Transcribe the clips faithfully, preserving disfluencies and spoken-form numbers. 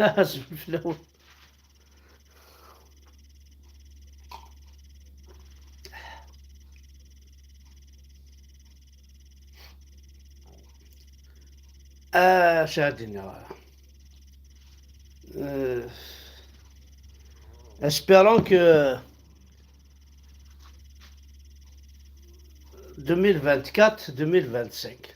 Azul fell-awen. Ah, acu ara d-iniɣ? Euh, espérons que deux mille vingt-quatre, deux mille vingt-cinq.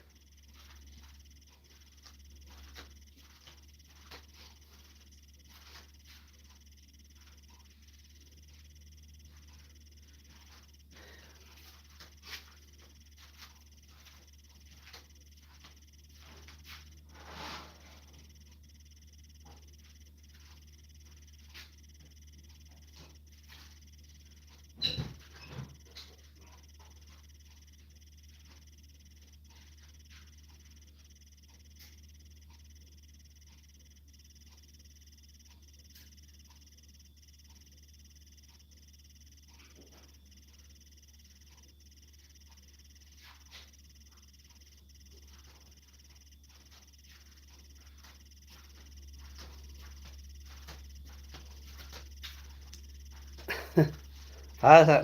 Ha,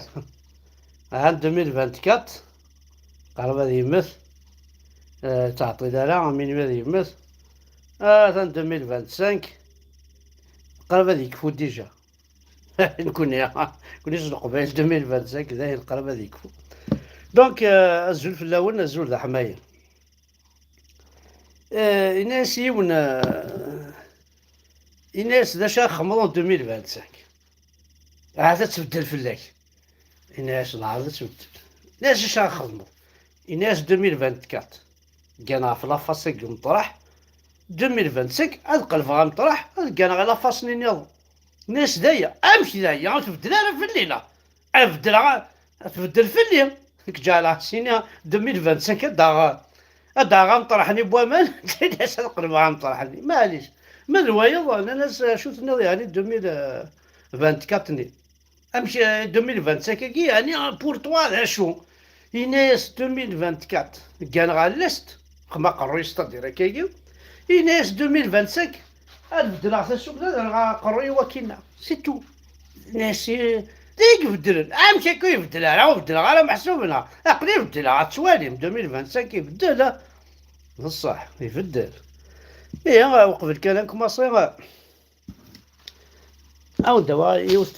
ha, deux mille vingt-quatre, qrib ad yemmet. Eh, ur ttɛeṭṭil ara, minuit ad yemmet. Atan deux mille vingt-cinq, qrib ad yekfu déjà. Nekni, nekni s Leqbayel, deux mille vingt-cinq, dayen qrib ad yekfu. Donc, euh, azul fell-awen, azul d aḥmayen. Euh, ini-as yiwen, euh, ini-as d acu ara txedmeḍ en deux mille vingt-cinq. Ahat ad tbeddel fell-ak. Ini-as lɛaḍ ad tbeddel. Ini-as acu ara txedmeḍ. Ini-as deux mille vingt-quatre. Ggan ɣef la face-agi umeṭreḥ. Deux mille vingt-cinq ad qelbeɣ ameṭreḥ, ad gganeɣ ɣer la face-nni nniḍen. Nni-as d aya. Amek d aya? Ur tbeddel ara fell-i, la. Ad beddleɣ, ad tbeddel fell-i. Nekk ǧeɛleɣ sini deux mille vingt-cinq ad d-aɣeɣ, ad d-aɣeɣ ameṭreḥ-nni n waman. Nni-as ad qelbeɣ ameṭreḥ-nni. Maɛlic. Ma d wayeḍ, nnan-as acu tenniḍ yeɛni deux mille vingt-quatre-nni? Amek, euh, deux mille vingt-cinq-agi, yeɛni, pour toi, d acu? Yenna-yas deux mille vingt-quatre, gganeɣ ɣer l'est, xma aqerruy, c'est-à-dire akkagi. Yenna-yas deux mille vingt-cinq, ad beddleɣ tasugna, ad rreɣ aqerruy-iw akkinna. C'est tout. Yenna-yas, eh, d ay ibeddlen. Amek akka ibeddel ara? Ur beddleɣ ara meḥsub, neɣ? Aql-i beddleɣ, ad twalim, deux mille vingt-cinq ibeddel, ah. D ṣṣeḥ, ibeddel. Ihi, uqbel kan ad nkumaṣi, ah. Ad awen-d-awiɣ yiwet,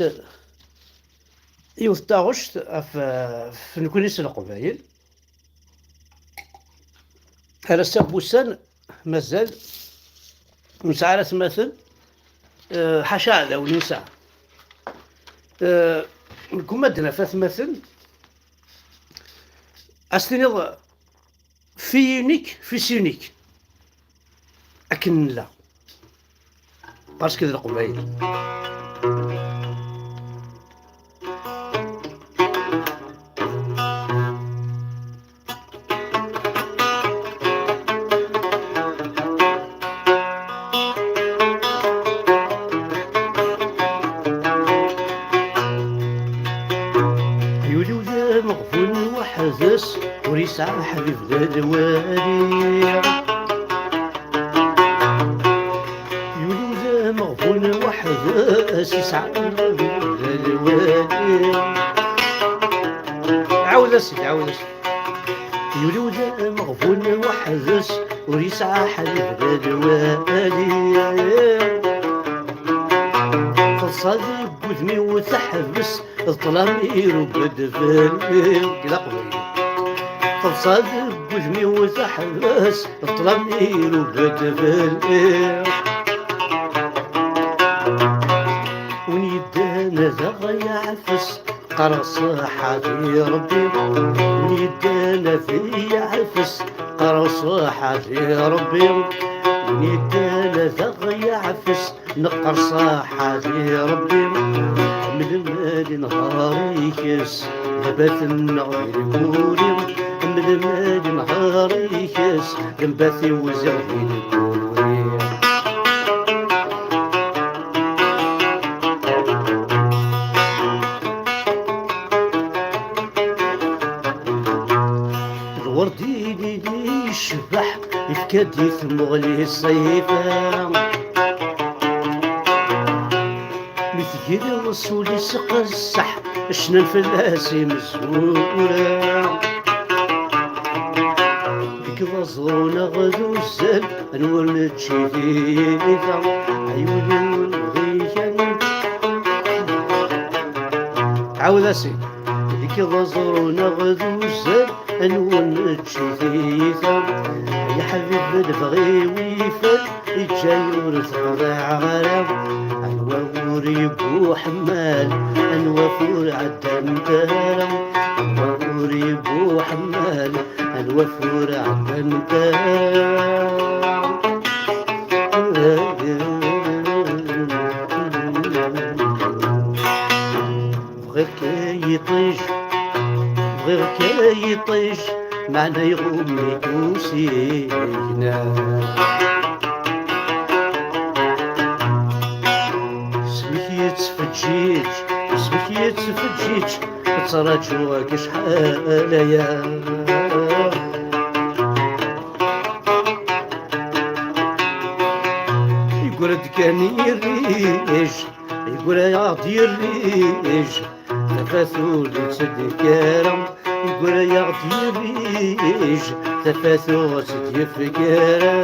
yiwet taɣect ɣef, ɣef nekni s Leqbayel. Ar ass-a n wussan, mazal ur nesɛi ara atmaten, eh, ḥaca aɛdawen i nesɛa. Eh, negguma ad d-naf atmaten, ad s-tiniḍ, fille unique, fils unique. Akken nella. Parce que d Leqbayel. Yuli-w d ameɣbun weḥd-s, ur yesɛi aḥbib d lwali. Yuli-w d ameɣbun weḥd-s, yesɛa aḥbib d lwali. Ɛawed-as-d, ɛawed-as. Yuli-w d ameɣbun weḥd-s, ur yesɛi aḥbib d lwali. Teḍsa deg wudem-iw teḥbes, d ṭṭlam irewwed fell-i. Deg Leqbayel. Teḍsa deg wudem-iw teḥbes, d ṭṭlam irewwed fell-i. Win yeddan ad aɣ-yeɛfes, qqareɣ ṣaḥa di Rebbi. Win yeddan ad yeɛfes, qqareɣ ṣaḥa di Rebbi. Win yeddan ad aɣ-yeɛfes, neqqar ṣaḥa di Rebbi. Melmi ad inehher ikes, d abat-nneɣ di lmuli. Melmi ad inehher ikes, d mbat-iw ziɣ di lmuli. Lwerd-nni yecbeḥ, yefka-d i tmuɣli ṣṣifa. Yili sul-is qesseḥ, cnan fell-as imezwura. Deg d aẓru neɣ d uzzal, anwa ur nečči tiyita? Ay win ur nɣi kan. Ɛawed-as-id. Deg d aẓru neɣ d uzzal, anwa ur nečči tiyita? Ay aḥbib, lebɣi-w ifat, iǧǧa-yi ur t-qḍiɛeɣ ara. Anwa ur yebbuḥemmal, anwa ur ɛeddant ara? Anwa ur yebbuḥemmal, anwa ur ɛeddant ara? Bɣiɣ-k ay iṭij, bɣiɣ-k ay iṭij, meɛna iɣumm-ik usigna. Isem-ik yettfeǧǧiǧ, isem-ik yettfeǧǧiǧ, ttraǧuɣ-k acḥal aya. Yeggra-d kan yirrij, yeggra-yaɣ-d yirrij, tafat ur d-yettdek ara. Yeggra-yaɣ-d yirrij, tafat ur tt-id-yefk ara.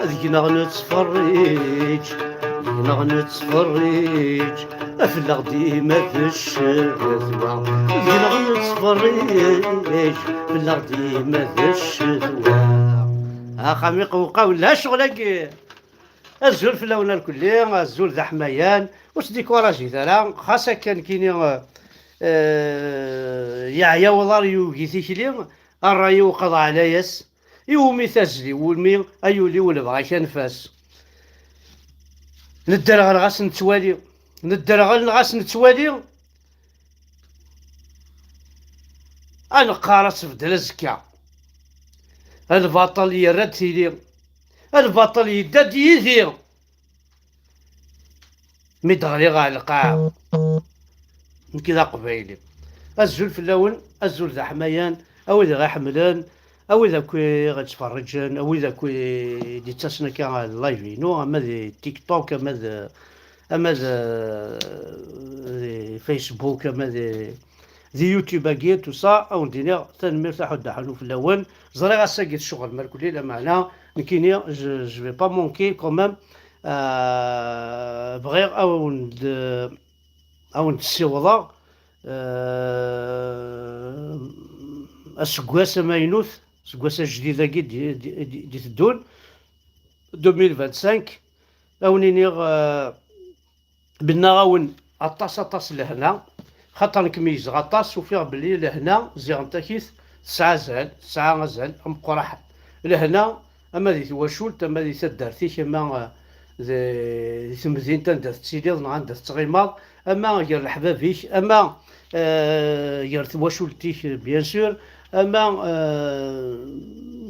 Ad gneɣ nettferriǧ, gneɣ nettferriǧ, fell-aɣ dima d ccetwa. Gneɣ nettferriǧ, fell-aɣ dima d ccetwa. Axxam iqewqa wala ccɣel-agi. Azul fell-awen alkelli, azul d aḥmayan, ur sdikuraǧit ara, xas akka nekkini, eh, yeɛya uḍar yugi tikli, ṛṛay-iw qeḍɛeɣ layas, iwumi tazli wulmi, ay ul-iw lebɣa-k anef-as. Nedderɣel ɣas nettwali, nedderɣel ɣas nettwali, ad neqqar ad tbeddel azekka. Lbaṭel yerra-d tili, lbaṭel yedda-d yid-i. Mi d-ɣliɣ ɣer lqaɛa, nekk d aqbayli. Azul fell-awen, azul d aḥmayan, a wid i ɣ-iḥemmlen, a wid akk i ɣ-ittferriǧen, a wid akk i d-ittasen akka ɣer live-inu, ama di TikTok, ama d, ama d, di Facebook, ama di, di YouTube-agi, tout ça, a wen-d-iniɣ tanemmirt, aḥuddu aḥunnu fell-awen. Ẓriɣ ass-agi tecɣel, merkulli, lameɛna nekkini, je, je vais pas manquer quand même. Ah, bɣiɣ a wen-d, a wen-d-ssiwḍeɣ, ah, aseggas amaynut, aseggas ajdid-agi d, d, d, d-iteddun, deux mille vingt-cinq, a wen-iniɣ, ah, bennaɣ-awen aṭas, aṭas lehna, xaṭer nekk meyyzeɣ aṭas, ufiɣ belli lehna ziɣen takit tesɛa azal, tesɛa azal ameqqraḥ. Lehna ama di twacult, ama di taddart-ik, ama, eh, di, di temdint anda tettiliḍ neɣ anda tettɣimaḍ, ama gar leḥbab-ik, ama, eh, gar twacult-ik, bien sûr, ama, eh,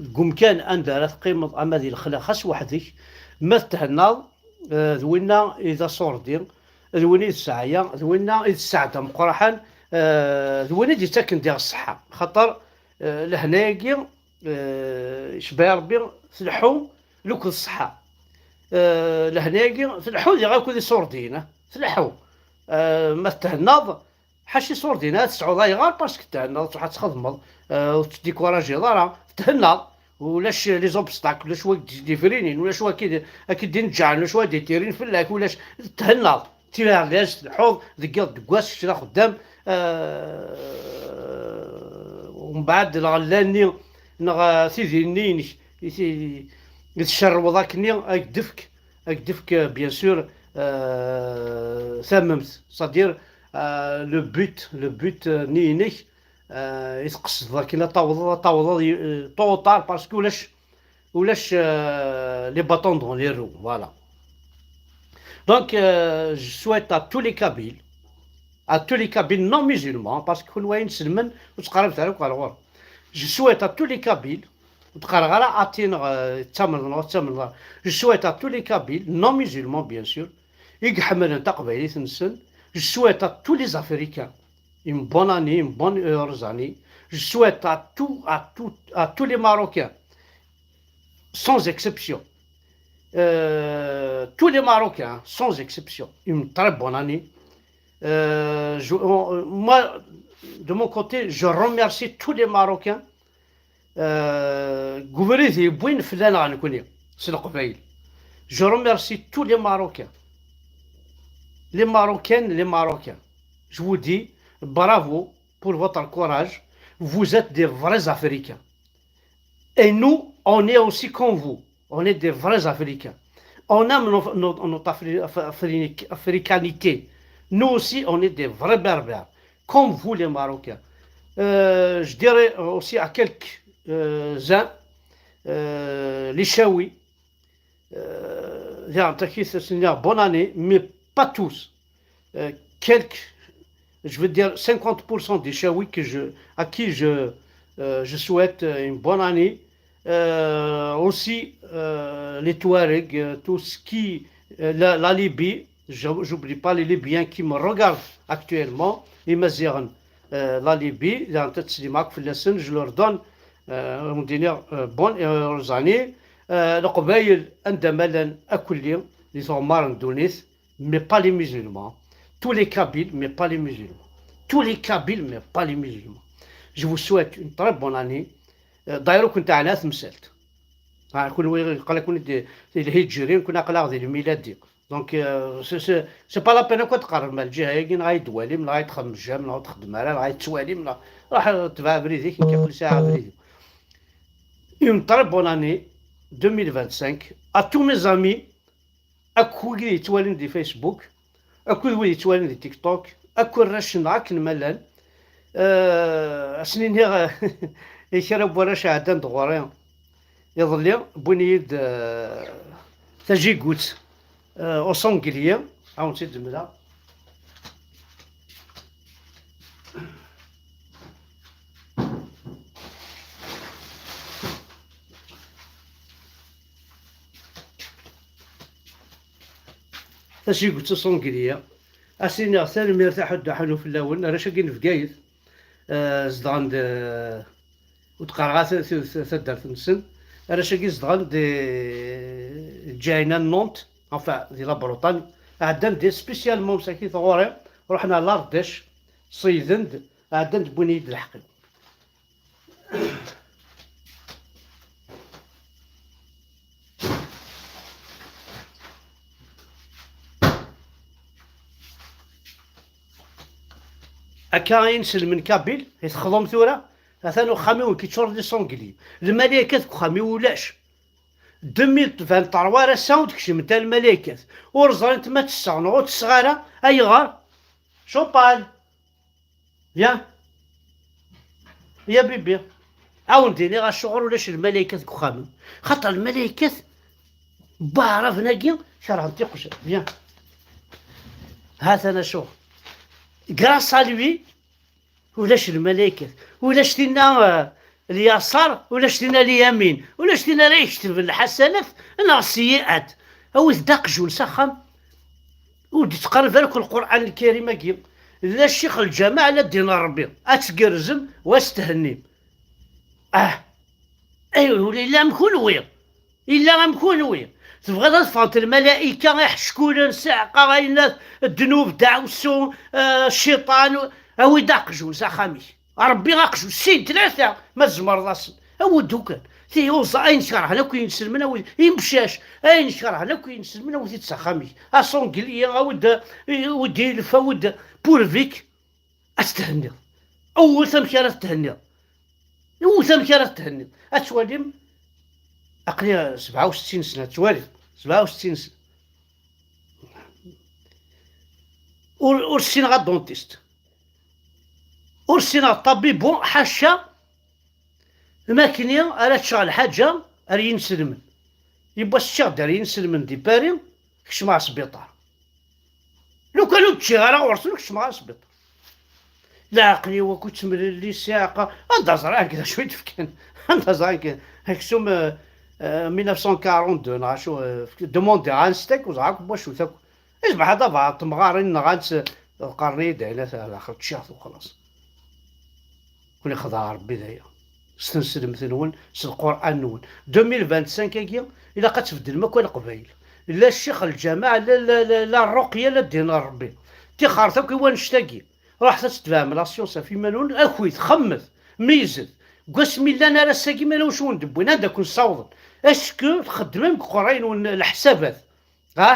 deg umkan anda ara teqqimeḍ, ama di lexla xas weḥd-k, ma tethennaḍ, eh, d winna i d aṣurdi, d win i d sseɛya, d winna i d sseɛd ameqqraḥen, eh, d win i d-yettaken diɣ ṣṣeḥḥa. Xaṭer, eh, lehna-agi, eh, icebba Rebbi, tleḥḥu lukked ṣṣeḥḥa. Eh, lehna-agi tleḥḥu diɣ akked iṣurdiyen, eh, tleḥḥu. Eh, ma tethennaḍ, ḥaca iṣurdiyen ad tesɛuḍ ayɣer, parce que thennaḍ, ad txedmeḍ, eh, ur tettdikurajiḍ ara, thennaḍ. Ulac les obstacles, ulac wa k-d-ifrinin, ulac wa k-id-, ad k-id-ineǧǧɛen, ulac wa d-ittirin fell-ak, ulac, thennaḍ, tira ɛlac, tleḥḥuḍ, deg yiḍ deg wass, kečč d axeddam, eh, umbeɛd lɣella-nni, neɣ, eh, tidi-nni-inek, i ti-, i tcerrweḍ akkenni, ad k-d-tefk, ad k-d-tefk, eh, bien sûr, eh, tamemt, c'est-à-dire, eh, le but, le but, eh, nni-inek, eh, i tqesdeḍ akken ad tawḍeḍ, ad tawḍeḍ, eh, tôt ou tard, parce que ulac, ulac, eh, les bâtons dans les roues, voilà. Donc, euh, je souhaite à tous les Kabyles, à tous les Kabyles non musulmans, parce que kunwi inselmen ur ttqerribet ara akk ɣer ɣur-, je souhaite à tous les Kabyles, ur ttqerribeɣ ara ati neɣ, eh, ttamneḍ neɣ ur ttamneḍ ara. Je souhaite à tous les Kabyles non musulmans, bien sûr, i iḥemmlen taqbaylit-nsen. Je souhaite à tous les Africains une bonne année, une bonne heureuse année. Je souhaite à tout, à tout, à tous les Marocains, sans exception, Euh, tous les Marocains, sans exception, une très bonne année. Euh, je- euh, moi, de mon côté, je remercie tous les Marocains. Euh, deg ubrid yewwin fell-aneɣ nekkni, s Leqbayel. Je remercie tous les Marocains. Les Marocaines, les Marocains. Je vous dis bravo pour votre courage. Vous êtes des vrais Africains. Et nous, on est aussi comme vous. On est des vrais Africains. On aime nos- nos- notre Afri- Af- Afri- africanité. Nous aussi, on est des vrais Berbères, comme vous les Marocains. Euh, je dirais aussi à quelques-uns, euh, les Chaouis, euh, bonne année, mais pas tous. Euh, quelques, je veux dire cinquante pour cent des Chaouis que je, à qui je, euh, je souhaite, euh, une bonne année. Euh, aussi, euh, les Touaregs, euh, tout ce qui, euh, la, la Libye, je n'oublie pas les Libyens qui me regardent actuellement, Imaziren, euh, la Libye, je leur donne, euh, on dirait, euh, bonne, euh, année. Euh, Leqbayel, anda ma llan, akk, di tɣemmar n ddunit, mais pas les musulmans. Tous les Kabyles, mais pas les musulmans. Tous les Kabyles, mais pas les musulmans. Je vous souhaite une très bonne année. Euh, d'ailleurs, كنت على تمثلت. ها، كون وي-، قال لك ولدي، الهجري، كنا قال غادي الميلادي. Donc, euh, c'est, c'est, c'est pas la peine كون تقرب مع الجهة هاكي، غايد تواليم، غايد تخمجام، غايد تخدم على، غايد تواليم، لا. راح تبع بريدك، كي كل ساعة بريدك. Une très bonne année deux mille vingt-cinq à tous mes amis, akk wid yettwalin di Facebook, akked wid yettwalin di TikTok, akk arrac-nneɣ akken ma llan. Euh, ad sen-iniɣ, i kra n warrac ɛeddan-d ɣur-i iḍelli, wwin-iyi-d, euh, tajigut, euh, uṣungli, ad wen-tt-id-mleɣ. Tajigut uṣungli. Ad s-iniɣ tanemmirt a Ḥuddu Ḥanun fell-awen, arrac-agi n Bgayet, eh, zedɣen d, ur d-qqareɣ ara ta-, ta-, ta-, taddart-nsen, arrac-agi zedɣen di lǧayna n Nantes, enfin, di la Bretagne, ɛeddan-d spécialement msakit ɣur-i, ruḥen ar l'Ardèche, ṣeyyden-d, ɛeddan-d wwin-iyi-d lḥeqq-iw. Akka i inselmen kabyle, i texḍum tura, atan uxxam-iw nekk yeččur d iṣungli. Lmalaykat deg uxxam-iw ulac. Deux mille vingt-trois ar ass-a ur d-kecment ara lmalaykat. Ur ẓrint ma ttesseɣ neɣ ur ttesseɣ ara. Ayɣer? Chopal. Ya. Ya bibi. A wen-d-iniɣ acuɣer ulac lmalaykat deg uxxam. Xaṭer lmalaykat, baɛraben-agi, kerhen tiqjan. Bien. Ha-t-an acuɣer. Grâce à lui, ulac lmalaykat. Ulac tinna, eh, lyaṣar, ulac tinna lyamin. Ulac tin ara iketben lḥasanat neɣ sseyyi'at. Awit-d aqjun s axxam. Ur d-ittqarreb ara akk Lqur'an Lkarim-agi. La ccix lǧameɛ, la ddin n Ṛebbi. Ad tgerrzem, wa s thennim. Ah! Ay, ula yella am kunwi. Yella am kunwi. Tebɣiḍ ad ffɣent lmalayika iḥeckulen, siɛqa, ayennat, ddnub, daɛwessu, eh, cciṭan, awi-d aqjun s axxam-ik. Ṛebbi aqjun, sin, tlata, ma tzemreḍ-asen. Awi-d ukan. Tiyuẓa, ayen kerhen akk yinselmen, awi-d imcac, ayen kerhen akk yinselmen, awi-t-id s axxam-ik. Aṣungli, awi-d, awi-d ilef, awi-d purvik, ad thenniḍ. Awet amek ara thenniḍ. Awet amek ara thenniḍ. Ad twalim, aqli sebɛa u settin sna, ad twalim. Sebɛa u settin sna. Ur, ur ssineɣ ad dentist. Ur ssineɣ ṭabibu, ḥaca ma akken ara ččeɣ lḥaǧa ar yinselmen. Yiwwas ččiɣ-d ar yinselmen di Paris, kecmeɣ sbiṭar. Lukan ur ččiɣ ara ɣur-sen, kecmeɣ ar sbiṭar. Leɛqel-iw akk yettemlelli, siɛqa. Anda ẓriɣ nekk d acu i d-fkan? Anda ẓriɣ nekk? Aksum, euh, euh, mille neuf cent quarante-deux, neɣ acu, euh, demandiɣ un steak, ur ẓriɣ akk n wacu-t akk. Icbeḥ ad abaɛeḍ temɣarin nɣan-tt, qqaren-iyi-d ayen ata daxel ččiɣ-t uxlaṣ. Kul ixdeɛ Ṛebbi d aya. s tneslemt-nwen, s lqur'an-nwen. Deux mille vingt-cinq-agi, ilaq ad tbeddlem akk a Leqbayel. La ccix lǧameɛ, la, la, la, la ṛṛuqya, la ddin n Ṛebbi. Tixxert akk i wannect-agi. Ruḥet ad tedfɛem la science ɣef iman-nwen, akit, xemmet, meyyzet. Deg wasmi llan ar ass-agi, ma yella wacu wen-d-wwin, anda ken-ssawḍen? Est-ce que txeddmem deg uqerray-nwen leḥsabat? Ha?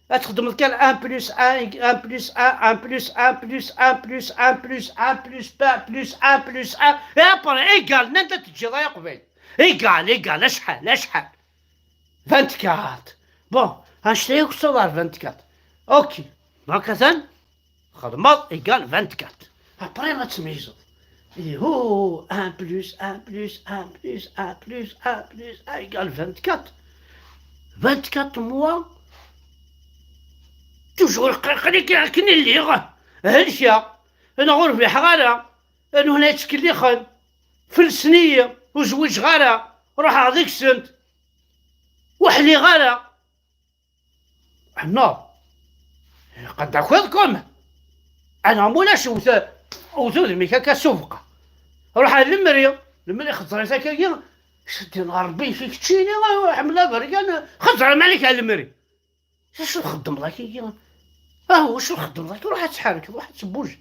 Ad txedmeḍ kan un plus un, un plus un, un plus un, plus un, plus un, plus un, plus un, plus un, plus un, et après égal, anda teǧǧiḍ ay aqbayli? Égal, égal, acḥal, acḥal? Vingt-quatre. Bon, anect-a akk ssawḍeɣ ɣer vingt-quatre. Ok. Donc atan txedmeḍ égal vingt-quatre. Après ad tmeyyzeḍ. Ihu, un plus un plus un plus un plus un plus un égal vingt-quatre. Vingt-quatre mois. Toujours aql-ik akken i lliɣ. Helkeɣ. Neɣ ur rbiḥeɣ ara. Nuhna yettkellixen. Felsen-iyi. Ur zwiǧeɣ ara. Ruḥeɣ deg-sent. Ur ḥliɣ ara. Non. Qad takiḍ comme. Ana mulac wt, wt udem-ik akka s ubeqqa. Ruḥ ar lemri. Lemri xeẓẓer-it akkagi. Seddin Ṛebbi, keččini, ḥemmel aberkan, xeẓẓer malik ar lemri. D acu txeddmeḍ akkagi? Ah, wacu txeddmeḍ akka? Ruḥ ad tḥerkeḍ, ruḥ ad tebbuj.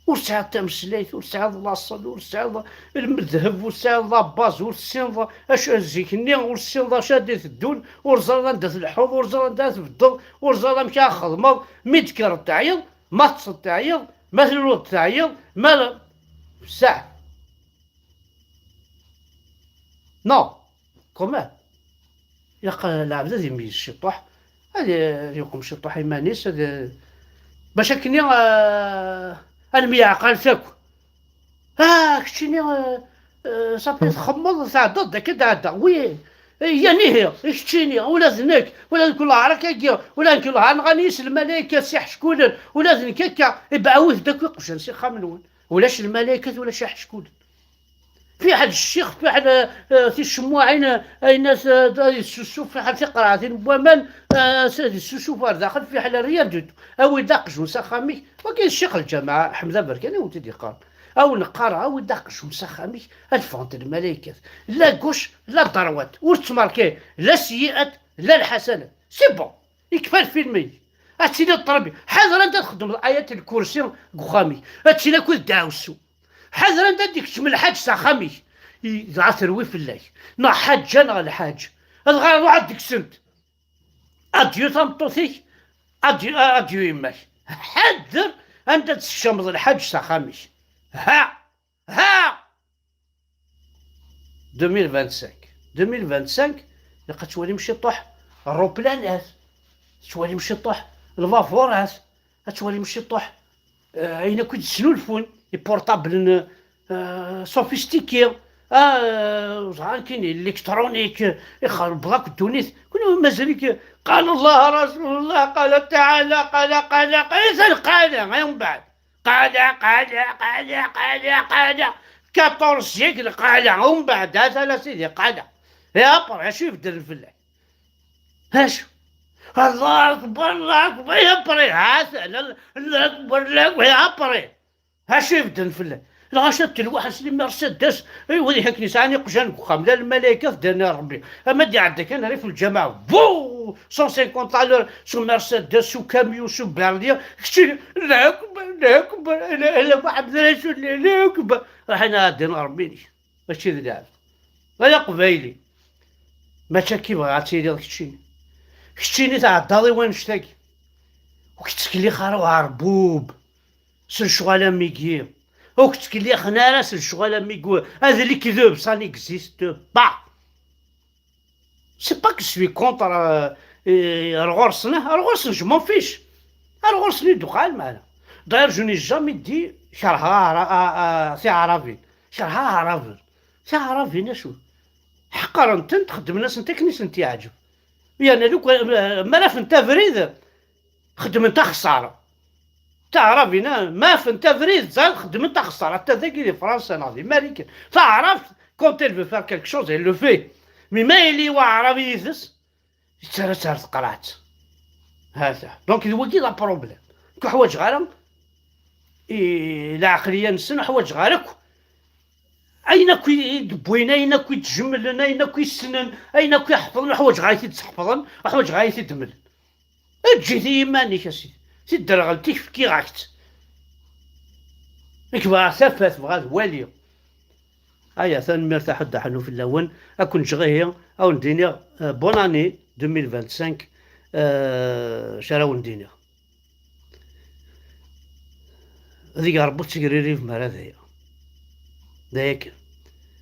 Ur tesɛiḍ tameslayt, ur tesɛiḍ laṣel, ur tesɛiḍ lmedheb, ur tesɛiḍ la base, ur tessineḍ acu zik-nni, ur tessineḍ acu ad d-iteddun, ur ẓriḍ anda tleḥḥuḍ, ur ẓriḍ anda tbeddeḍ, ur ẓriḍ amek ara txedmeḍ. Mi d-tekkreḍ teɛyiḍ, ma teṭṭseḍ teɛyiḍ, ma tluleḍ teɛyiḍ, ma... Saɛet. Non, quand même. Ilaq, eh, lɛebd ad imeyyez ciṭuḥ, ad, eh, yeqqim ciṭuḥ iman-is, ad, eh, bac akkenni, eh, ad nemyeɛqal akk. Ah, keččini, eh, eh, safi txemmeḍ, tɛeddaḍ-d akka d-ɛedda. Oui, eh, yan ihi, i keččini, ula d nekk, ula d kulehar akkagi, ula d kulehar nɣan-iyi s lmalaykat s iḥeckulen, ula d nekk akka, ibeɛwit-d akk iqjan s ixxamen-nwen. Ulac lmalaykat, ulac iḥeckulen. Fiḥel ccix, fiḥel, eh, ticemmuɛin, eh, ayen ad, ad yessusuf, fiḥel tiqerɛatin n waman, eh, ad yessusuf ar daxel, fiḥel rien du tout. Awi-d aqjun s axxam-ik. Wagi d ccix lǧameɛ, Ḥmed Aberkan i wen-t-id-yeqqaren. A wen-qqareɣ, awi-d aqjun s axxam-ik, ad ffɣent lmalaykat. La gauche, la droite. Ur ttmerkay, la syi'at, la lḥasanat. C'est bon. Ikfa lfilm-ik. Ad tiliḍ ṭrabbi. Ḥader anda txeddmeḍ ayat lkursi deg uxxam-ik. Ad tili akked ddeɛwessu. Ḥader anda d-ikeččem lḥaǧ s axxam-ik. I-, dɣa terwi fell-ak. Neɣ ḥaǧa neɣ lḥaǧ. Adɣar ruḥ ad deg-sent. Adieu tameṭṭut-ik. Adieu, adieu yemma-k. Ḥader anda d-tsekcameḍ lḥaǧ s axxam-ik. Ha! Ha! Deux mille vingt-cinq. Deux mille vingt-cinq, ilaq ad twalim ciṭuḥ ṛṛuplanat, ad twalim ciṭuḥ lbaburat, ad twalim ciṭuḥ, eh, ayen akk i d-snulfun, iportablen, eh, sophistiqués, ah, eh, ẓran kan électronique, ixerbeḍ akk ddunit. Kunwi mazal-ik, قال الله رسول الله قال تعالى قال قال قال قال قال قال قال قال قال قال quatorze siècles قال. ومن بعد هذا لا سيدي قال. يا بري، اش يبدل في الله؟ اش؟ الله اكبر، الله اكبر، يا بري، هذا لا، الله اكبر، الله اكبر، يا بري. اش يبدل في الله؟ الغاشة تلوح سلي مرسيدس، اي ودي هكني ساني قجان قخام، لا الملائكة دانا ربي. اما دي عندك انا ريف الجماعة، بو، cent cinquante à l'heure، سو مرسيدس، سو كاميو، سو بيرليا، كشي، الله اكبر، الله اكبر، انا، انا واحد رسول الله، الله اكبر. راح انا دين ربي. ماشي ذ لعب. غير قبايلي. ماشي كي بغا تيلي كتشيني. كتشيني تعداضي وين شتاكي. وكتكلي خارو عربوب. سن شغالة ميكي. وكتكلي خنارة سن شغالة ميكو. هذا اللي كذب، ça n'existe pas. C'est pas que je suis contre, euh, euh, ar ɣur-sen, ah, ar ɣur-sen, je m'en fiche. Ar ɣur-sen i d-uɣal, meɛna. D'ailleurs, je n'ai jamais dit, كرهها عرا-، آه، آه، tiɛrabin. كرهها عرابن. Tiɛrabin acu? Ḥeqren-tent, xeddmen-asent akken i sent-yeɛǧeb. Yerna lukan, ma rafent abrid, xeddment axeṣṣar. Taɛrabin, ah, ma afent abrid, ẓer, xeddment axeṣṣar. Hatta dagi di Fransa neɣ di Marikan. Taɛrabt, quand elle veut faire quelque chose, elle le fait. Mais ma yili waɛrab yid-s, yettarra-tt ar tqerɛet. Hata. Donc, d wagi d aproblem. Ur ḥwaǧeɣ ara i leɛqliya-nsen, ur ḥwaǧeɣ ara akk Ayen akk i d-wwin, ayen akk i d-jemmlen, ayen akk i ssnen, ayen akk i ḥefḍen, ḥwaǧeɣ ad t-id-sḥefḍen, ḥwaǧeɣ ad t-id-mlen. Eǧǧ-it i yiman-ik, a sidi. Tiderɣelt-ik fkiɣ-ak-tt. Nekk bɣiɣ tafat, bɣiɣ ad waliɣ. Aya, tanemmirt a Ḥuddu Ḥannu fell-awen. Ad ken-ǧǧeɣ ihi, ad wen-d-iniɣ, euh, bonne année deux mille vingt-cinq, euh, acu ara wen-d-iniɣ. Deg Ṛebbi ur ttegririben ara d aya. D aya kan.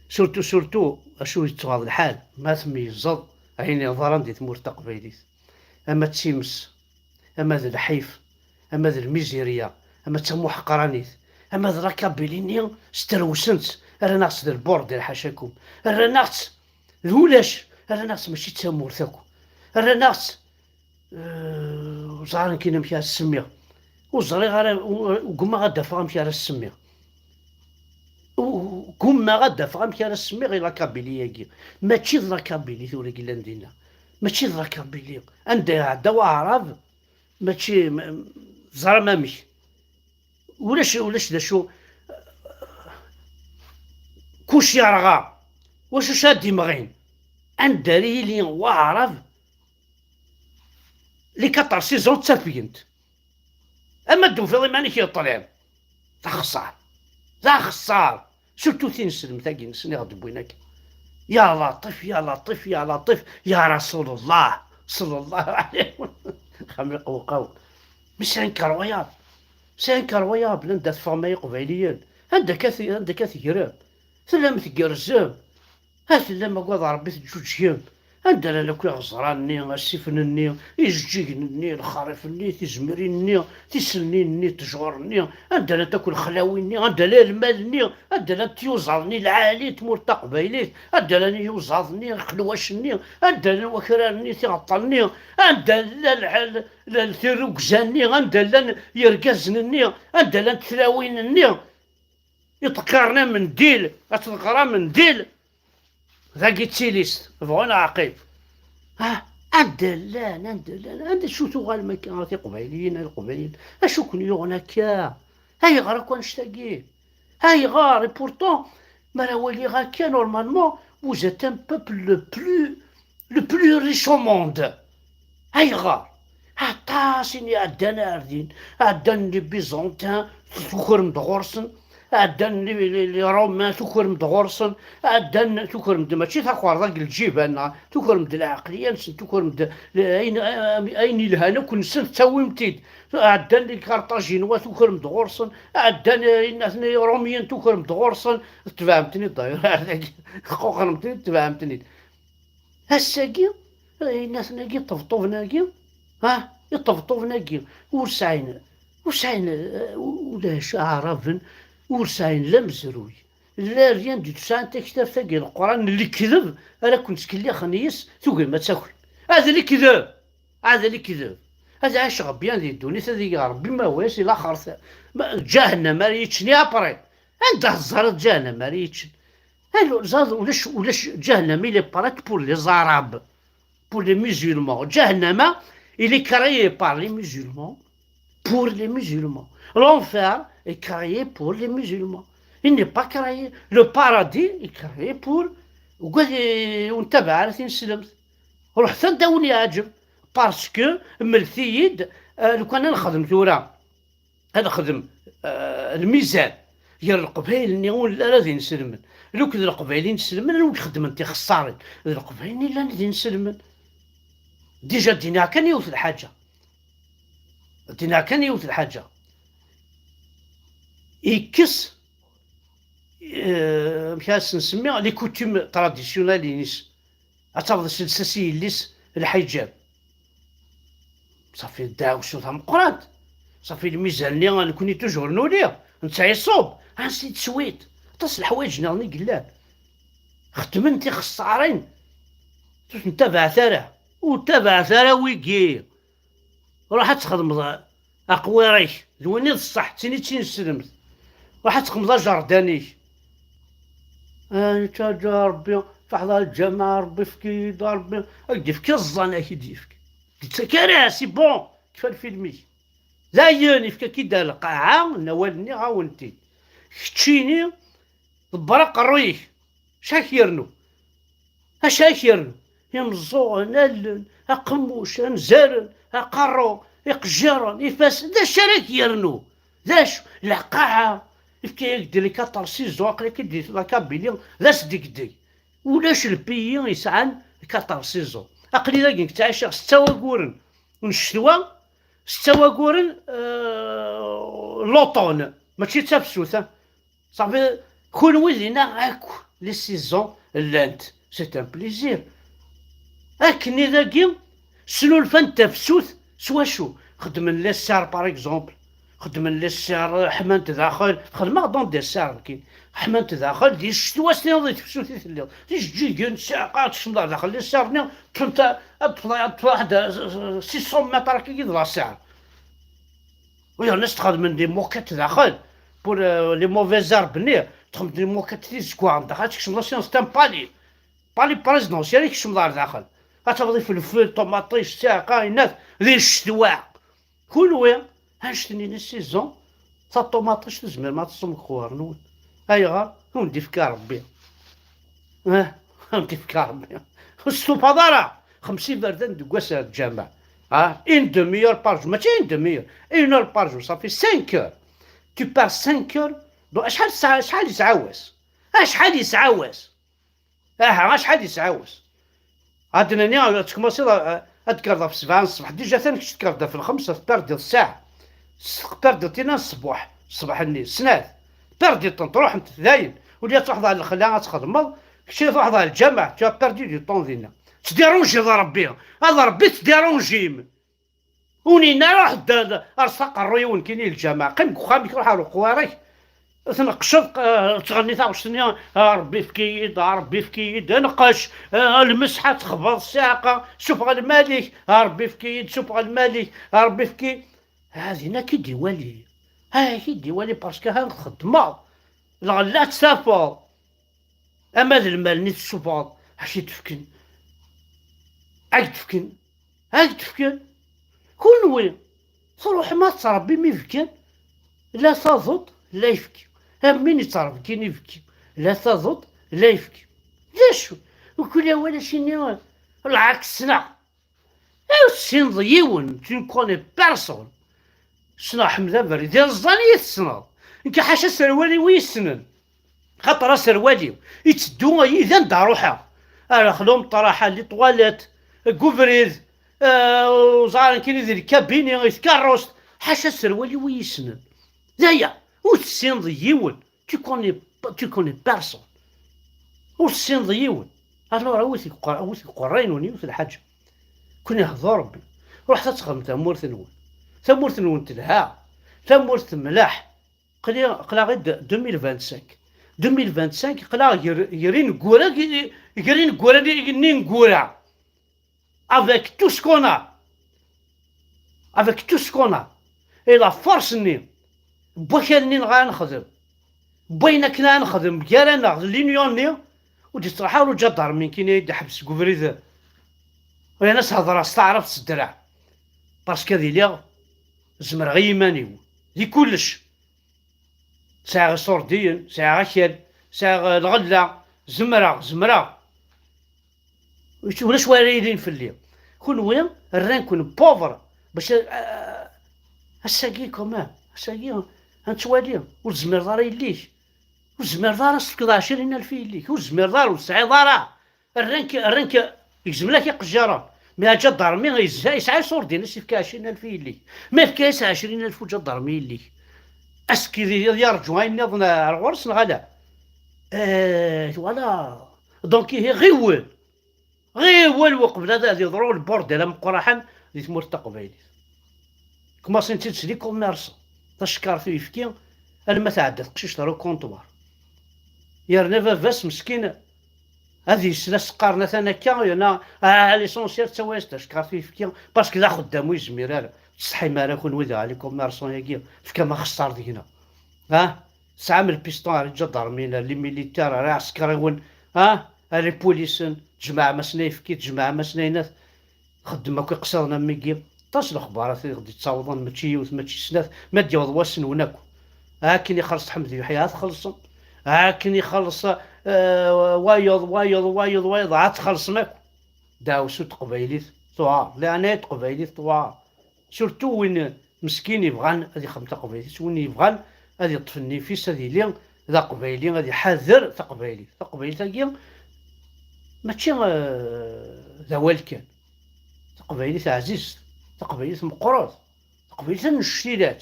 Surtout, surtout, acu yettɣaḍ lḥal, ma tmeyyzeḍ ayen yeḍran di tmurt taqbaylit. Ama d times, ama d lḥif, ama d lmizirya, ama d tamuḥeqranit, ama d la Kabylie-nni, sterwsen-tt, rran-aɣ-tt d lbordil, ḥacakum. Rran-aɣ-tt d ulac, rran-aɣ-tt mačči d tamurt akk. Rran-aɣ-tt, eh, ur ẓriɣ ara nekkin amek ara s-semmiɣ. Ur ẓriɣ ara, u-, ugmeɣ ad d-afeɣ amek ara s-semmiɣ. U-, ugmeɣ ad d-afeɣ amek ara s-semmiɣ i la Kabylie-agi. Mačči d la Kabylie tura i yellan dinna. Mačči d la Kabylie. Anda iɛedda waɛrab, mačči, ma-, teẓram amek. Ulac, ulac d acu. Kuc yerɣa. Wacu ad d-imɣin? Anda ara yili waɛrab, les quatorze saisons ttafgent. Ama d-tufiḍ iman-ik yeṭṭlen. D axeṣṣar. D axeṣṣar. Surtout tineslemt-agi-nsen i ɣ-d-wwin akka. Ya Laṭif, ya Laṭif, ya Laṭif, ya Rasulullah, sallallahu alayhi wa sallam. Xam iqewqaw. Mais c'est incroyable. C'est incroyable. Anda teffɣem ay Iqbayliyen? Anda akka t-, anda akka tegrem? Tellam tgerrzem. Ha tellam agad Ṛebbi teǧǧuǧgem. Anda llan akk iɣeẓran-nni, asifen-nni, ijeǧǧigen-nni, lexrif-nni, tizemrin-nni, tiselnin-nni, ttejur-nni? Anda llant akk lexlawin-nni? Anda llan lmal-nni? Anda llan tyuzaḍ-nni lɛali n tmurt taqbaylit? Anda llan iyuzaḍ-nni, lxelwac-nni? Anda llan wakraren-nni, tiɣeṭṭen-nni? Anda llan lḥal, llan tirrugza-nni? Anda llan yergazen-nni? Anda llant tlawin-nni? Iṭeqqaren amendil, ad tḍeqqer amendil. Dagi d tilist, bɣu neɣ ɛqib. Ah, anda llan, anda llan, anda acu tuɣalem akka ɣer tiqbayliyin, a Leqbayel? Acu ken-yuɣen akka? Ayɣer akk annect-agi? Ayɣer? Et pourtant, mi ara waliɣ akka, normalement, vous êtes un peuple le plus, le plus riche au monde. Ayɣer? Aṭas i iɛeddan ar din, ɛeddan les Byzantins, tukrem-d ɣur-sen, ɛeddan les, les, les Romains, tukrem-d ɣur-sen, ɛeddan, tukrem-d mačči takerḍa deg lǧiban, neɣ tukrem-d lɛeqliya-nsen, tukrem-d le-, ayen, ayen ilhan akk-nsen tettawim-t-id. Ɛeddan les Carthaginois, tukrem-d ɣur-sen, ɛeddan, eh, inatni Iṛumyen, tukrem-d ɣur-sen, tebɛem-ten-id d'ailleurs ar dagi, tquqrem-ten-id, tebɛem-ten-id. Ass-agi, inatni-agi, iṭebṭuben-agi, ha, iṭebṭuben-agi, ur sɛin, ur sɛin, eh, ulac aɛraben, ur sɛin la amezruy, la rien du tout, sɛan taktabt-agi n Leqran n lekdeb ara ken-ttkellixen yes, tugim ad taklem. Ad lekdeb! Ad lekdeb! Ad ɛiceɣ bien di ddunit, ad igi Ṛebbi ma wis i laxert, ma, ǧahennam ara yeččen i après. Anda teẓriḍ ǧahennam ara yeččen? Alors, ẓad, ulac, ulac, ǧahennam, il est prêt pour les Arabes, pour les musulmans. Ǧahennama, il est créé par les musulmans, pour les musulmans. L'enfer est créé pour les musulmans. Il n'est pas créé. Le paradis est créé pour, ugad ur nettabaɛ ara tineslemt. Ruḥet anda wen-yeɛǧeb. Parce que, mlet-iyi-d, eh, lukan ad nexdem tura, ad nexdem, eh, lmizan gar Leqbayel-nni ur nelli ara d inselmen, lukk d Leqbayel i nselmen, anwa i ixeddmen tixeṣṣarin? D Leqbayel-nni llan d inselmen. Déjà, d-iniɣ kan yiwet lḥaǧa. D-iniɣ kan yiwet lḥaǧa. Yekkes, eh, amek ara s-nsemmi, les coutumes traditionnelles-ines. Ad tafeḍ s lsas i yelli-s lḥiǧab. Safi ddeɛwessu tameqqrant. Safi lmizan-nni, nekkni toujours nuli, netta iṣub. Ainsi de suite. Aṭas n leḥwayeǧ nniḍen i yellan. Xeddmen tixeṣṣarin. Ur ten-tabaɛet ara. Ur tabaɛet ara wigi. Ruḥ ad txedmeḍ aqwiṛ-ik, d win i d ṣṣeḥ, d tin i d tineslemt. Ruḥ ad txedmeḍ ajerdan-ik. Ah, nettaǧǧa Ṛebbi, feḥḍa lǧameɛ, Ṛebbi efk-iyi-d, Ṛebbi, ad k-d-ifk iẓẓan, ad k-id-ifk. D-ittak ara, c'est bon, kfa lfilm-ik. Dayen, ifka-k-id ar lqaɛa, n awal-nni, ɣawen-t-id. Keččini, Ḍebber aqerruy-ik. Acu ak yernu? Acu ak yernu? Imeẓẓuɣen, allen, aqemmuc, anzaren, aqerru, iqejjiren, ifassen, d acu ara k-yernu? D acu? Lqaɛa, ifka-yak-d les quatorze saisons, aql-ak-id di la Kabylie, d asdegdeg. Ulac lpiyi yesɛan quatorze saisons. Aql-i dagi nettɛic setta waguren n ccetwa, setta waguren, euh, l'automne, mačči d tafsut, hein. Safi, kunwi dinna akk les saisons llant, c'est un plaisir. Akken i dagi, snulfan tafsut s wacu? Xedmen les serres, par exemple. Xedmen les serres, ḥman-t daxel. Xedmeɣ dans des serres, nekkini. Ḥman-t daxel, di ccetwa s tiniḍ di tefsut i telliḍ. Tijeǧǧigin, ssiɛqa, tkecmeḍ ar daxel les serres-nni, ṭṭfent, ad ṭṭfeḍ, ad ṭṭfeḍ waḥed, euh, six cents mètres akka i d la serre. U yerna s-txedmen des moquettes daxel, pour, euh, les mauvaises herbes-nni, txedmeḍ des moquettes tizeggaɣen daxel, ad tkecmeḍ la science, c'est un palais. Palais présidentiel i tkecmeḍ ar daxel. Ad tafeḍ ifelfel, ṭumaṭic, ssiɛqa, inat, di ccetwa. Kunwi, annect-nni n saison, taṭumaṭict ur tezmirem ad teẓẓum deg uxwar-nwen. Ayɣer? Ur wen-d-ifka Rebbi. Ah, ur wen-d-ifka Rebbi. Ur testufaḍ ara. Xemsa iberdan deg wass n lǧameɛ. Ah, une demi-heure par jour. Mačči une demi-heure. Une heure par jour. Ça fait cinq heures. Tu perds cinq heures. Donc, acḥal ssaɛa, acḥal yesɛa wass? Acḥal yesɛa wass? Aha, acḥal yesɛa wass? Ad d-nini, ad tkumaṣiḍ, a-, ad d-tekkreḍ ɣef sebɛa n ṣṣbeḥ. Déjà, atan kečč tekkreḍ ɣef lxemsa, tperdiḍ ssaɛa. S-, tperdiḍ tina n ṣṣbuḥ, ṣṣbeḥ-nni, snat. Perdiḍ-tent, ruḥent, dayen. Ula ad truḥeḍ ɣer lexla, ad txedmeḍ. Kečč ad truḥeḍ ɣer lǧameɛ, tu as perdu du temps dinna. Tettdirujiḍ Rebbi. Ad Rebbi tettdirujim. Ur nin ara ruḥ d-, d-, rṣa aqerru-iw nekkini lǧameɛ. Qqim deg uxxam-ik, ruḥ ar uqwar-ik. Tneqqceḍ, eh, tettɣenni taɣect-nni, "A Rebbi efk-iyi-d, a Rebbi efk-iyi-d, neqqec, eh, lmesḥa texbeḍ ssiɛqa, sufeɣ lmal-ik, a Rebbi efk-iyi-d, sufeɣ lmal-ik, a Rebbi efk-iyi-d." Ah, dinna ad k-id-iwali. Ah, ad k-id-iwali parce que ha txeddmeḍ. Lɣella ad tt-tafeḍ. Ama d lmal-nni tessufɣeḍ, ad k-t-fken. Ad k-t-fken. Ad k-t-fken. Kunwi, truḥem ad tṛebbim ibekkan, la taḍuṭ, la ayefki. Am win yettṛebgin ibekki, la taḍuṭ, la ayefki. D acu? Mkul awal ad s-yini lɛaks, neɣ? Ur tessineḍ yiwen, tu ne connais personne. Ssneɣ Ḥmed Abrid, d iẓẓan i yi-tessneḍ. Nekk ḥaca aserwal-iw i yi-ssnen. Xaṭer aserwal-iw itteddu yid-i anda ruḥeɣ. Ar axlum, ṭraḥa, les toilettes, deg ubrid, eh, uẓar nekkini di lkabini, i tkeṛṛust. Ḥaca aserwal-iw i yi-ssnen. D aya, ur tessineḍ yiwen. Tu connais, tu connais personne. Ur tessineḍ yiwen. Alors, awit deg uqer-, awit deg uqerray-nwen yiwet lḥaǧa. Kun ihḍu Rebbi. Ruḥet ad txedmem tamurt-nwen. Tamurt-nwen telha. Tamurt temleḥ. Aql-i, aql-aɣ-id deux mille vingt-cinq. Deux mille vingt-cinq, aql-aɣ gar, gar ineggura, gar ineggura n, n ineggura. Avec tout ce qu'on a. Avec tout ce qu'on a. Et la force-nni, n wakal-nni neɣ ad nexdem, n wayen akken ad nexdem gar-aneɣ d l'union-nni, ur d-yettruḥ ara uǧadarmi nekkini ad yi-d-iḥbes deg ubrid. Rran-as hedreɣ s taɛrabt s ddreɛ. Parce que ad iliɣ zemreɣ i yiman-iw. Di kullec. Sɛiɣ iṣurdiyen, sɛiɣ akal, sɛiɣ, eh, lɣella, zemreɣ, zemreɣ. Ulac wa ara yilin fell-i. Kunwi rran-ken pauvre bac a, a, ass-agi quand même, ass-agi ad nettwali, ur tezmireḍ ara yelli-k. Ur tezmireḍ ara ad s-tefkeḍ ɛecrin alef i yelli-k, ur tezmireḍ ara, ur tesɛiḍ ara. Rran-k, rran-k, gezmen-ak iqejjiren. Mi aǧadarmi yezha, yesɛa iṣurdiyen, ad s-yefk ɛecrin alef i yelli-k. Ma yefka-as ɛecrin alef uǧadarmi i yelli-k, est-ce que ad yarǧu ayen nniḍen ar ɣur-s neɣ ala? Eh, voilà. Donc, ihi ɣiwel. Ɣiwel uqbel ad, ad yeḍru lburdil ameqqraḥen di tmurt taqbaylit. Kmasin-tt-id s les commerçants. Tacekkart uyefki, alma tɛedda teqcict ar ukunṭwar. Yerna baba-s meskin ad yesla s qqaren atan akka, yerna, ah, l'essentiel tettawi-as-d tacekkart uyefki, parce que d axeddam ur yezmir ara. Ur tsetḥim ara kunwi d les commerçants-agi, tefkam axeṣṣar deg-neɣ. Ah, tesɛam lpiston ar iǧadarmiyen, ar les militaires, ar iɛsekriwen, ah, ar ipulisen, tjemɛem-asen ayefki, tjemɛem-asen ayen at-, Xeddem akk iqsiḍen am wigi. Aṭas lexbarat i ɣ-d-ittawḍen, mačči yiwet, mačči snat, ma d-yaweḍ wass-nwen akk. Akken ixelleṣ Ḥmed Yuḥya, ad t-xellṣem. Akken ixelleṣ, eh, wayeḍ, wayeḍ, wayeḍ, wayeḍ, ad txellṣem akk. Ddeɛwessu n teqbaylit tuɛer, leɛnaya n teqbaylit tuɛer. Surtout win meskin yebɣan ad ixdem taqbaylit, win yebɣan ad yeṭṭef nnif-is, ad yili d aqbayli, ad iḥader taqbaylit. Taqbaylit-agi mačči, eh, d awal kan. Taqbaylit ɛzizt, taqbaylit meqqret, taqbaylit annect-ilat.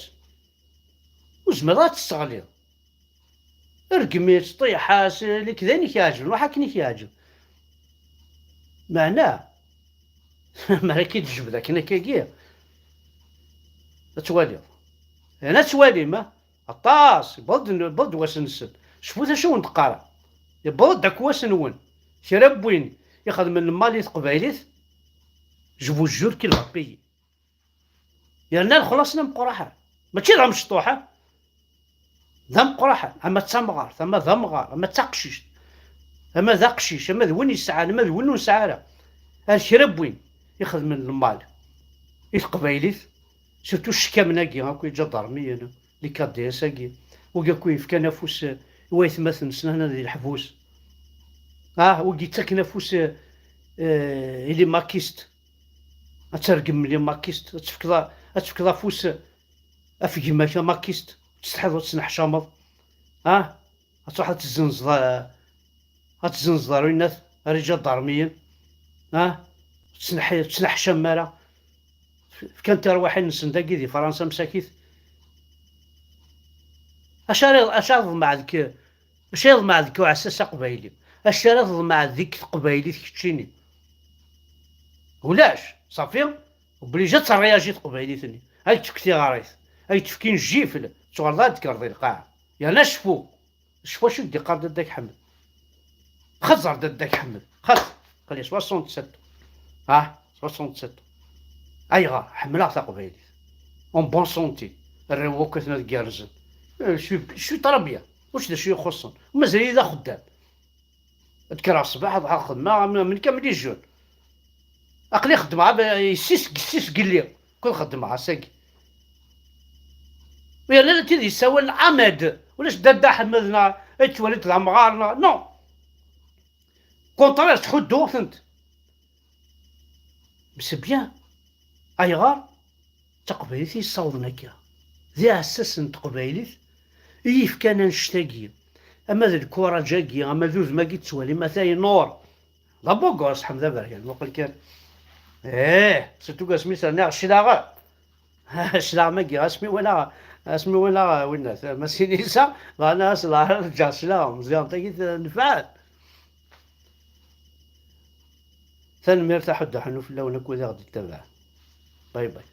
Ur zmireḍ ad tt-tesseɣliḍ. Rgem-itt, ṭiḥ-as, ili-k d ayen i k-iɛeǧben, ruḥ akken i k-iɛeǧeb. Meɛna, mi ara k-id-tejbed akken akkagi, ad twaliḍ. Yerna ad twalim, ah, aṭas, yewweḍ-d, yewweḍ-d wass-nsen. Cfut acu wen-d-qqareɣ. Yewweḍ-d akk wass-nwen. Kra n win ixedmen lmal i teqbaylit, je vous jure qu'il va payer. Yerna lexlaṣ-nni ameqqran, mačči d amecṭuḥ, ah. D ameqqran, ama d tamɣart, ama d amɣar, ama d taqcict, ama d aqcic, ama d win yesɛan, ama d win ur nesɛi ara. Ar kra n win ixedmen lmal i teqbaylit, surtout cckamen-agi akk, iǧadarmiyen, les K D S-agi, wigi akk yefkan afus, eh, i waytmaten-nsen hna di leḥbus. Ah, wigi yettaken afus, eh, eh, i les maquistes. Ad tergem les maquistes, ad tefkeḍ, ad tefkeḍ afus ɣef gma-k amakist, ur tsetḥiḍ, ur tettneḥcameḍ. Ah, ad truḥeḍ ad tezzenzeḍ, ad tezzenzeḍ ar winat, ar iǧadarmiyen. Ah, ur tettneḥ-, ur tettneḥcam ara. Fkan tirwiḥin-nsen dagi di Fransa msakit. Acu ara, acu ara teḍmeɛ deg, acu ara teḍmeɛ deg uɛessas aqbayli? Acu ara teḍmeɛ deg teqbaylit keččini? Ulac, ṣafi. Obligé ad teryaji teqbaylit-nni. Ad k-tefk tiɣrit, ad k-tefk injifel, tuɣaleḍ ad d-tekkreḍ i lqaɛa. Yerna cfu, cfu acu i d-iqqar dadda-k Ḥmed. Xeẓẓer dadda-k Ḥmed, xas aql-i soixante-sept. Ah, soixante-sept. Ayɣer? Ḥemmleɣ taqbaylit. En bonne santé. Arraw akk atna deg yerrzen. Eh, je suis, je suis très bien. Ulac d acu ixuṣṣen. Mazal-iyi d axeddam. Ad kkreɣ ṣṣbeḥ, ad ruḥeɣ xedmeɣ, am, am nekk, am les jeunes. Aql-i xeddmeɣ, am, yessi seg, yessi seg lliɣ. Kul xeddmeɣ ass-agi. U yerna la tid yessawalen Amed. Ulac dadda Ḥmed neɣ ad twaliḍ d amɣar neɣ, non. Contraire, ttḥudduɣ-tent. Mais c'est bien. Ayɣer? D taqbaylit i yessawḍen akka. D iɛessasen n teqbaylit i yefkan annect-agi. Ama d lkuraǧ-agi, ama d udem-agi tettwalim, ata inur. D abugurs, Ḥmed Aberkan, muqel kan. Eh, surtout asmi s-rniɣ cclaɣem. Cclaɣem-agi, asmi walaɣ, asmi walaɣ winna, Masinisa, bɣan as la ǧǧeɣ cclaɣem, ziɣen tagi tenfeɛ. Tanemmirt a Ḥuddu Ḥannu fell-awen akk wid i ɣ-d-ittabaɛen. Bye bye.